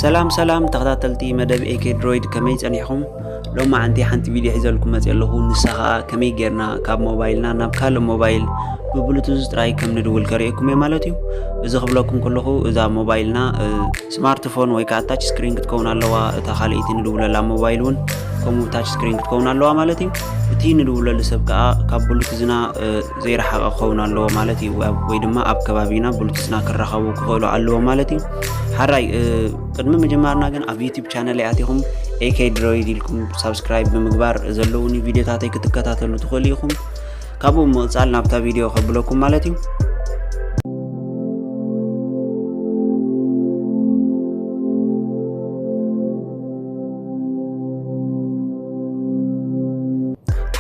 ሰላም ሰላም ተኸታተልቲ መደብ ኤኬ ድሮይድ፣ ከመይ ጸኒሕኹም? ሎማዓንቲ ሓንቲ ቪድዮ ሒዘልኩም መጽእ ኣለኹ። ንሳ ኸኣ ከመይ ጌርና ካብ ሞባይልና ናብ ካልእ ሞባይል ብብሉቱዝ ጥራይ ከም ንድውል ከርእየኩም እየ ማለት እዩ። እዚ ክብለኩም ከለኹ እዛ ሞባይልና ስማርትፎን ወይ ከዓ ታች ስክሪን ክትከውን ኣለዋ። እታ ካልኣይቲ ንድውለላ ሞባይል እውን ከምኡ ታች ስክሪን ክትከውን ኣለዋ ማለት እዩ። እቲ ንድውለሉ ሰብ ከዓ ካብ ብሉቱዝና ዘይረሓቐ ክኸውን ኣለዎ ማለት እዩ። ወይ ድማ ኣብ ከባቢና ብሉቱዝና ክራኸቡ ክኽእሉ ኣለዎ ማለት እዩ። ሓራይ ቅድሚ ምጅማርና ግን ኣብ ዩቲብ ቻነል ኣቲኹም ኤኬ ድሮይድ ኢልኩም ሳብስክራይብ ብምግባር ዘለውኒ ቪድዮታተይ ክትከታተሉ ትኽእሉ ኢኹም። ካብኡ ምቕጻል ናብታ ቪድዮ ከብለኩም ማለት እዩ።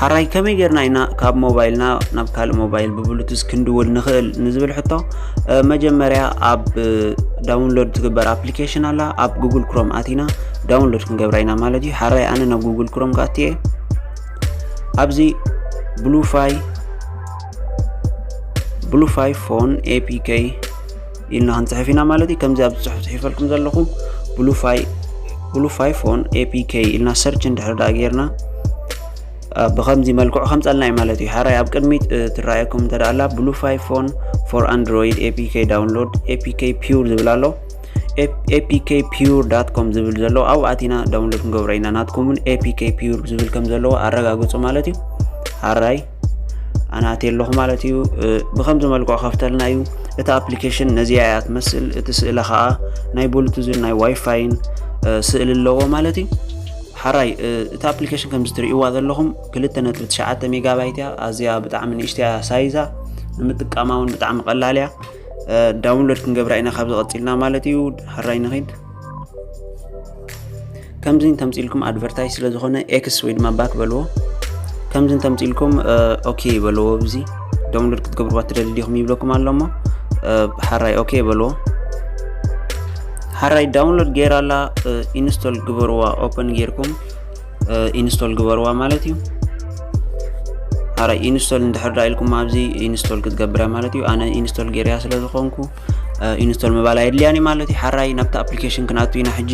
ሓራይ ከመይ ጌርና ኢና ካብ ሞባይልና ናብ ካልእ ሞባይል ብብሉቱዝ ክንድውል ንኽእል ንዝብል ሕቶ፣ መጀመርያ ኣብ ዳውንሎድ ትግበር ኣፕሊኬሽን ኣላ፣ ኣብ ጉግል ክሮም ኣቲና ዳውንሎድ ክንገብራ ኢና ማለት እዩ። ሓራይ ኣነ ናብ ጉግል ክሮም ክኣቲ እየ። ኣብዚ ብሉፋይ ብሉፋይ ፎን ኤፒኬ ኢልና ክንፅሕፍ ኢና ማለት እዩ። ከምዚ ኣብዚ ፅሑፍ ፅሒፈልኩም ዘለኹ ብሉፋይ ብሉፋይ ፎን ኤፒኬ ኢልና ሰርች እንድሕር ደኣ ጌርና ብከምዚ መልክዑ ከምፀልና እዩ ማለት እዩ። ሓራይ ኣብ ቅድሚት ትረኣየኩም እንተ ኣላ ብሉፋይ ፎን ፎር ኣንድሮይድ ኤፒኬ ዳውንሎድ ኤፒኬ ፒውር ዝብል ኣሎ። ኤፒኬ ፒውር ዳት ኮም ዝብል ዘሎ ኣብኡ ኣቲና ዳውንሎድ ክንገብሮ ኢና። ናትኩም እውን ኤፒኬ ፒውር ዝብል ከም ዘለዎ ኣረጋግፁ ማለት እዩ። ሓራይ ኣነ ኣትየ ኣለኹ ማለት እዩ። ብከምዚ መልክዑ ከፍተልና እዩ። እታ ኣፕሊኬሽን ነዚኣ እያ ትመስል። እቲ ስእሊ ከዓ ናይ ብሉቱዝን ናይ ዋይፋይን ስእሊ ኣለዎ ማለት እዩ። ሓራይ እቲ ኣፕሊኬሽን ከምዚ ትርእይዋ ዘለኹም ክልተ ነጥቢ ትሽዓተ ሜጋባይት እያ። ኣዝያ ብጣዕሚ ንእሽተያ ሳይዛ፣ ንምጥቃማ እውን ብጣዕሚ ቀላል እያ። ዳውንሎድ ክንገብራ ኢና ካብ ዝቐፂልና ማለት እዩ። ሓራይ ንኺድ። ከምዚ እንተምፂልኩም ኣድቨርታይዝ ስለ ዝኾነ ኤክስ ወይ ድማ ባክ በልዎ። ከምዚ እንተምፂልኩም ኦኬ በልዎ። ኣብዚ ዳውንሎድ ክትገብርዋ ትደሊ ዲኹም ይብለኩም ኣሎ እሞ ሓራይ ኦኬ በልዎ። ሓራይ ዳውንሎድ ጌራ ኣላ። ኢንስቶል ግበርዋ። ኦፐን ጌርኩም ኢንስቶል ግበርዋ ማለት እዩ። ሓራይ ኢንስቶል እንድሕር ዳ ኢልኩም ኣብዚ ኢንስቶል ክትገብር እያ ማለት እዩ። ኣነ ኢንስቶል ጌርያ ስለ ዝኾንኩ ኢንስቶል ምባል ኣየድልያን እዩ ማለት እዩ። ሓራይ ናብቲ ኣፕሊኬሽን ክንኣቱ ኢና ሕጂ።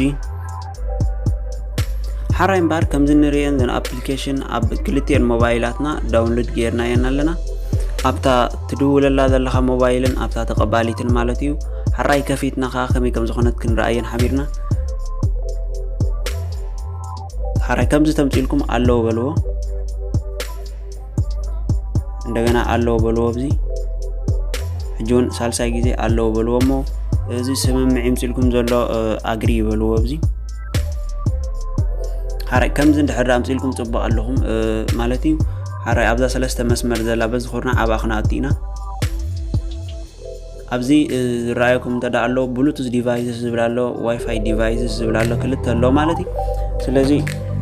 ሓራይ እምበኣር ከምዚ ንርእየን ዘን ኣፕሊኬሽን ኣብ ክልቲኤን ሞባይላትና ዳውንሎድ ጌርናየን ኣለና። ኣብታ ትድውለላ ዘለኻ ሞባይልን ኣብታ ተቐባሊትን ማለት እዩ። ሓራይ ከፊትና ከዓ ከመይ ከም ዝኾነት ክንረኣየን ሓቢርና። ሓራይ ከምዚ ተምፂልኩም ኣለዎ በልዎ። እንደገና ኣለዎ በልዎ። ኣብዚ ሕጂ እውን ሳልሳይ ግዜ ኣለዎ በልዎ እሞ እዚ ስምምዕ ይምፅልኩም ዘሎ ኣግሪ ይበልዎ። ኣብዚ ሓራይ ከምዚ እንድሕር ኣምፅልኩም ፅቡቅ ኣለኹም ማለት እዩ። ሓራይ ኣብዛ ሰለስተ መስመር ዘላ በዚ ኩርና ኣብኣ ክንኣቱ ኢና። ኣብዚ ዝረኣየኩም እንተ ደኣ ኣሎ ብሉቱዝ ዲቫይስስ ዝብል ኣሎ፣ ዋይፋይ ዲቫይስስ ዝብል ኣሎ፣ ክልተ ኣሎ ማለት እዩ። ስለዚ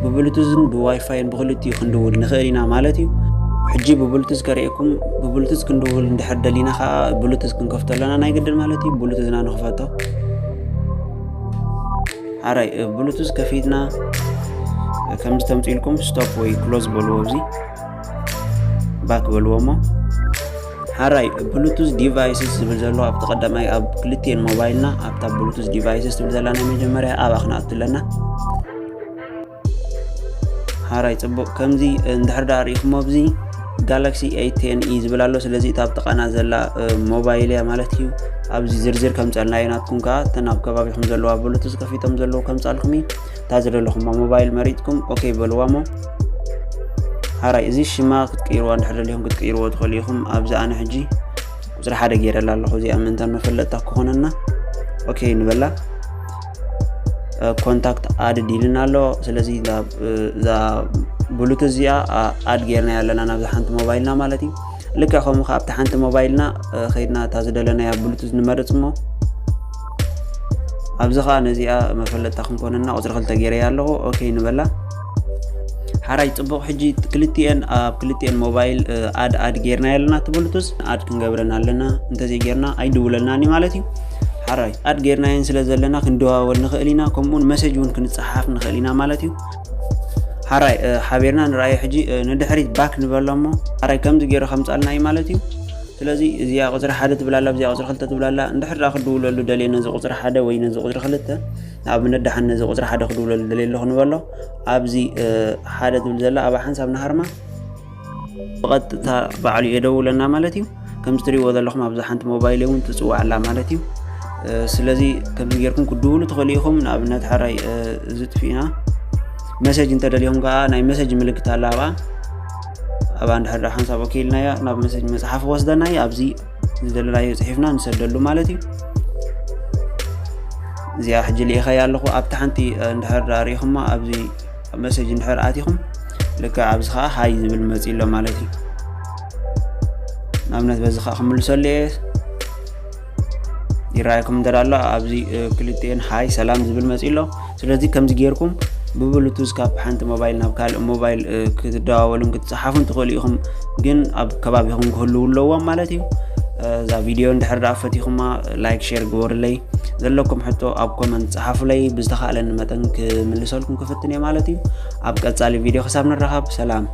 ብብሉቱዝን ብዋይፋይን ብክልቲኡ ክንድውል ንኽእል ኢና ማለት እዩ። ሕጂ ብብሉቱዝ ከርእየኩም፣ ብብሉቱዝ ክንድውል እንድሕር ደሊና ከዓ ብሉቱዝ ክንከፍቶ ኣለና ናይ ግድን ማለት እዩ። ብሉቱዝና ንኽፈቶ። ሓራይ ብሉቱዝ ከፊትና ከምዚ ተምፂልኩም ስቶፕ ወይ ክሎዝ በልዎ፣ ኣብዚ ባክ በልዎ እሞ ሓራይ ብሉቱዝ ዲቫይስስ ዝብል ዘሎ ኣብቲ ቀዳማይ ኣብ ክልቲኤን ሞባይልና ኣብታ ብሉቱዝ ዲቫይስስ ዝብል ዘላ ናይ መጀመርያ ኣብኣ ክንኣቱ ኣለና። ሓራይ ፅቡቅ ከምዚ እንድሕር ደኣ ርኢኹሞ ኣብዚ ጋላክሲ ኤ ቴን ኢ ዝብል ኣሎ። ስለዚ እታ ኣብ ጥቃና ዘላ ሞባይል እያ ማለት እዩ። ኣብዚ ዝርዝር ከምፀልና እዩ። ናትኩም ከዓ እተን ኣብ ከባቢኹም ዘለዋ ብሉቱዝ ከፊቶም ዘለዉ ከምፃልኩም እዩ። እታ ዝደለኹማ ሞባይል መሪፅኩም ኦኬ በልዋ እሞ ሓራይ እዚ ሽማ ክትቅይርዋ እንድሕር ደሊኹም ክትቅይርዎ ትኽእሉ ኢኹም። ኣብዚ ኣነ ሕጂ ቁፅሪ ሓደ ገይረላ ኣለኹ። እዚኣ ምእንታን መፈለጥታ ክኾነና ኦኬ ንበላ። ኮንታክት ኣድድ ኢልና ኣሎ። ስለዚ እዛ ብሉቱዝ እዚኣ ኣድ ጌርናያ ኣለና ናብዛ ሓንቲ ሞባይልና ማለት እዩ። ልክዕ ከምኡ ከዓ ኣብቲ ሓንቲ ሞባይልና ከይድና እታ ዝደለናያ ብሉቱዝ ንመርፅ እሞ ኣብዚ ከዓ ነዚኣ መፈለጥታ ክንኮነና ቁፅሪ ክልተ ገይረያ ኣለኹ። ኦኬ ንበላ። ሓራይ ፅቡቅ ሕጂ ክልቲኤን ኣብ ክልቲኤን ሞባይል ኣድ ኣድ ጌርና ኣለና እቲ ብሉቱዝ ኣድ ክንገብረን ኣለና። እንተዘይ ጌርና ኣይድውለልናን እዩ ማለት እዩ። ሓራይ ኣድ ጌርናየን ስለ ዘለና ክንደዋወል ንኽእል ኢና፣ ከምኡውን መሴጅ እውን ክንፀሓፍ ንኽእል ኢና ማለት እዩ። ሓራይ ሓቢርና ንረኣዮ ሕጂ ንድሕሪት ባክ ንበሎ እሞ ሓራይ ከምዚ ገይሩ ከምፃልና እዩ ማለት እዩ። ስለዚ እዚኣ ቁፅሪ ሓደ ትብላላ፣ እዚኣ ቁፅሪ ክልተ ትብላላ። እንድሕር ደኣ ክድውለሉ ደልየ ነዚ ቁፅሪ ሓደ ወይ ነዚ ቁፅሪ ክልተ፣ ንኣብነት ደሓን ነዚ ቁፅሪ ሓደ ክድውለሉ ደልየ ኣለኹ ንበሎ። ኣብዚ ሓደ ትብል ዘላ ኣብኣ ሓንሳብ ንሃርማ፣ ብቐጥታ ባዕሉ የደውለና ማለት እዩ። ከምዚ ትሪእዎ ዘለኹም ኣብዛ ሓንቲ ሞባይል እውን ትፅዋዕ ኣላ ማለት እዩ። ስለዚ ከምዚ ጌርኩም ክድውሉ ትኽእሉ ኢኹም። ንኣብነት ሕራይ እዚ ጥፊእና መሰጅ እንተደሊኹም ከዓ ናይ መሰጅ ምልክት ኣላ ኣብኣ። ኣብኣ እንድሕር ደኣ ሓንሳብ ኦኬ ኢልናያ ናብ መሰጅ መፅሓፍ ክወስደና እዩ። ኣብዚ ዝደለናዮ ፅሒፍና ንሰደሉ ማለት እዩ። እዚኣ ሕጂ ልኢኸያ ኣለኹ። ኣብቲ ሓንቲ እንድሕር ደኣ ርኢኹማ ኣብዚ መሰጅ እንድሕር ኣቲኹም ልክዕ ኣብዚ ከዓ ሃይ ዝብል መፂ ኣሎ ማለት እዩ። ንኣብነት በዚ ከዓ ክምልሰሉ እየ። ይረኣየኩም እንተ ኣሎ ኣብዚ ክልቲኤን ሃይ ሰላም ዝብል መፂ ኣሎ። ስለዚ ከምዚ ጌርኩም ብብሉቱዝ ካብ ሓንቲ ሞባይል ናብ ካልእ ሞባይል ክትደዋወሉን ክትፀሓፉን ትኽእሉ ኢኹም። ግን ኣብ ከባቢኹም ክህልው ኣለዎም ማለት እዩ። እዛ ቪድዮ እንድሕር ደኣ ፈቲኹማ ላይክ ሼር ግበሩለይ። ዘለኩም ሕቶ ኣብ ኮመንት ፀሓፉለይ። ብዝተኻእለኒ መጠን ክምልሰልኩም ክፍትን እየ ማለት እዩ። ኣብ ቀፃሊ ቪድዮ ክሳብ ንራኸብ ሰላም።